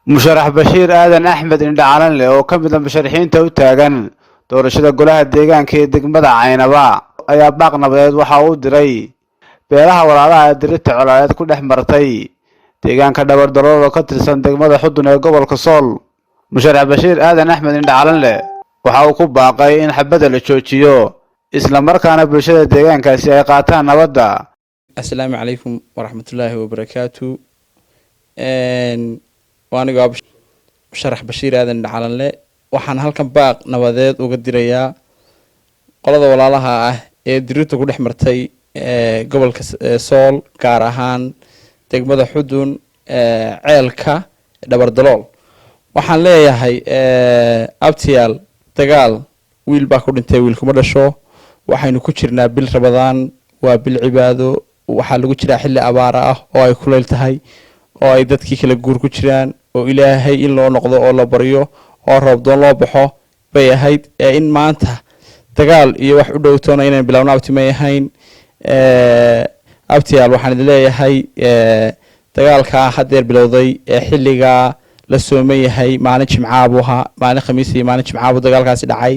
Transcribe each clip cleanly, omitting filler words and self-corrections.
Musharax Bashiir Aadan Axmed Indhacalanle oo ka mid ah musharaxiinta u taagan doorashada golaha deegaanka ee degmada Caynaba ayaa baaq nabadeed waxa uu diray beelaha walaalaha ee dirirta colaadeed ku dhex martay deegaanka Dhabardalool oo ka tirsan degmada Xudun ee gobolka Sool. Musharax Bashiir Aadan Axmed Indhacalanle waxa uu ku baaqay in xabadda la joojiyo, isla markaana bulshada deegaankaasi ay qaataan nabadda. Asalaamu calaykum waraxmatullaahi wabarakaatu. Anigo Musharax Bashiir Aadan Dhacalanle, waxaan halkan baaq nabadeed uga dirayaa qolada walaalaha ah ee dirirta ku dhex martay gobolka Sool, gaar ahaan degmada Xudun, ceelka Dhabardalool. Waxaan leeyahay, abtiyaal, dagaal wiil baa ku dhintay, wiil kuma dhasho. Waxaynu ku jirnaa bil Rabadaan, waa bil cibaado. Waxaa lagu jiraa xilli abaara ah oo ay kuleyl tahay oo ay dadkii kala guur ku jiraan, oo Ilaahay in loo noqdo oo la baryo oo roobdoon loo baxo bay ahayd. Ee in maanta dagaal iyo wax u dhowtoona inaan bilowno, abti, may ahayn. Abtiyaal, waxaan idin leeyahay, dagaalkaa haddeer bilowday ee xilligaa la sooman yahay, maalin jimcaabuu ahaa, maalin Khamiis iyo maalin jimcaabuu dagaalkaasi dhacay.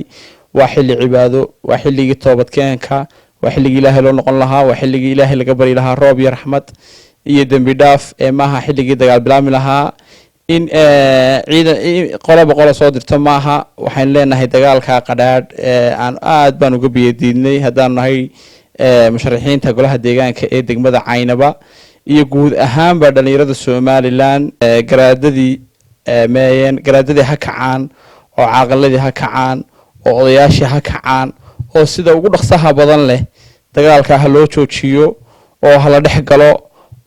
Waa xilli cibaado, waa xilligii toobadkeenka, waa xilligii Ilaahay loo noqon lahaa, waa xilligii Ilaahay laga bari lahaa roob iyo raxmad iyo dembi dhaaf, ee maaha xilligii dagaal bilaabmi lahaa. In ciidan qoloba qola soo dirto maaha. Waxaynu leenahay, dagaalka qadhaadh aan aad baan uga biyadiidnay haddaanu nahay musharaxiinta golaha deegaanka ee degmada Caynaba iyo guud ahaanba dhalinyarada Somaliland. Garaadadii meeyeen, garaadadii ha kacaan, oo caaqiladii ha kacaan, oo odayaashii ha kacaan, oo sida ugu dhaqsaha badan leh dagaalka ha loo joojiyo oo ha la dhex galo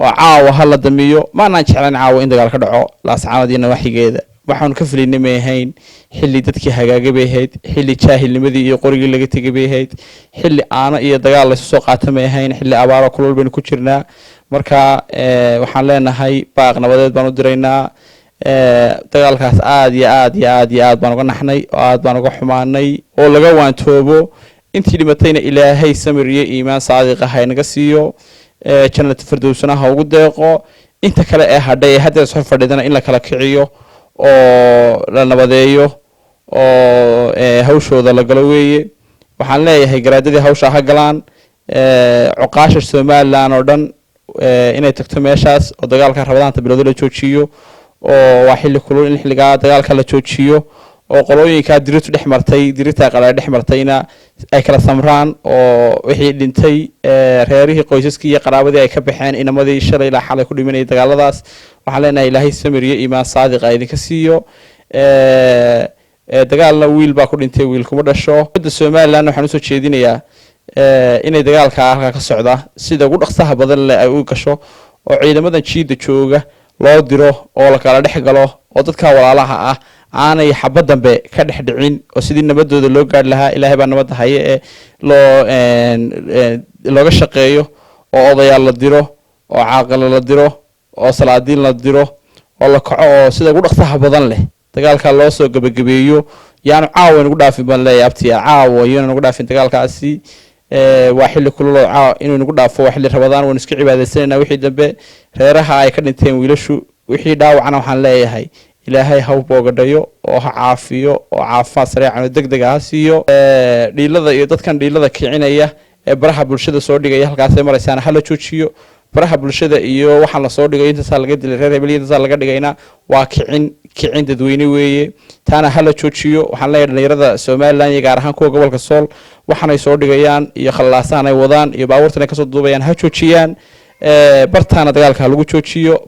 oo caawa ha la damiyo. Maanaan jeclayn caawa in dagaal ka dhaco Laascaanood iyo nawaaxigeeda. Waxaanu ka filaynay may ahayn. Xilli dadkii hagaagay bay ahayd, xilli jaahilnimadii iyo qorigii laga tegay bay ahayd, xilli aano iyo dagaal laysu soo qaata may ahayn. Xilli abaaro kulol baynu ku jirnaa. Marka waxaan leenahay, baaq nabadeed baan u diraynaa. Dagaalkaas aad iyo aad iyo aad iyo aad baan uga naxnay oo aad baan uga xumaanay, oo laga waantoobo. Intii dhimatayna Ilaahay samir iyo iimaan saadiqa ha inaga siiyo, Jannata Firdowsana ha ugu deeqo. Inta kale ee hadhay ee haddeer soo fadhidana in la kala kiciyo oo la nabadeeyo oo hawshooda la galo weeye. Waxaan leeyahay, garaadadii hawsha ha galaan, cuqaasha Somaliland oo dhan inay tagto meeshaas oo dagaalka Rabadaanta bilowda la joojiyo, oo waa xilli kulul in xilligaa dagaalka la joojiyo, oo qolooyinkaa diritu dhex martay, diritaa qalaa dhex martayna ay kala samraan, oo wixii dhintay reerihii, qoysaskii iyo qaraabadii ay ka baxeen inamadii shalay ilaa xalay ku dhimanayay dagaaladaas, waxaan leenahay, Ilaahay samir iyo iimaan saadiqa idinka siiyo. Dagaalna wiil baa ku dhintay, wiil kuma dhasho. Ummadda Somaliland waxaan usoo jeedinayaa inay dagaalka halkaa ka socda sida ugu dhaqsaha badan leh ay u gasho, oo ciidamadan jiida jooga loo diro oo la kala dhex galo, oo dadka walaalaha ah aanay xabad dambe ka dhex dhicin, oo sidii nabadooda loo gaari lahaa, Ilaahay baa nabadda haye, ee loo looga shaqeeyo, oo odayaal la diro, oo caaqilo la diro, oo salaadiin la diro, oo la kaco, oo sida ugu dhaqsaha badan leh dagaalka loo soo gebagabeeyo. Yaanu caawa inagu dhaafin baan leeyahay, abtiya, caawa yaanu nagu dhaafin dagaalkaasi. Waa xilli kululoo caawa inuu nagu dhaafo, waa xilli Rabadaan, waynu iska cibaadaysanayna. Wixii dambe reeraha ay ka dhinteen wiilashu, wixii dhaawacana, waxaan leeyahay, Ilaahay ha u boogadhayo oo ha caafiyo oo caafimaad sareecan oo deg dega ha siiyo. Dhiilada iyo dadkan dhiilada kicinaya ee baraha bulshada soo dhigaya halkaasay maraysaana hala joojiyo. Baraha bulshada iyo waxaan lasoo dhigay, intaasaa laga dilay reer hebel, intaasaa laga dhigayna, waa kicin, kicin dadweyne weeye. Taana hala joojiyo. Waxaan leeyahay, dhalinyarada Somaliland iyo gaar ahaan kuwa gobolka Sool, waxaanay soo dhigayaan iyo khalaasahan ay wadaan iyo baabuurtan ay kasoo duubayaan ha joojiyaan. Bartaana dagaalka ha lagu joojiyo.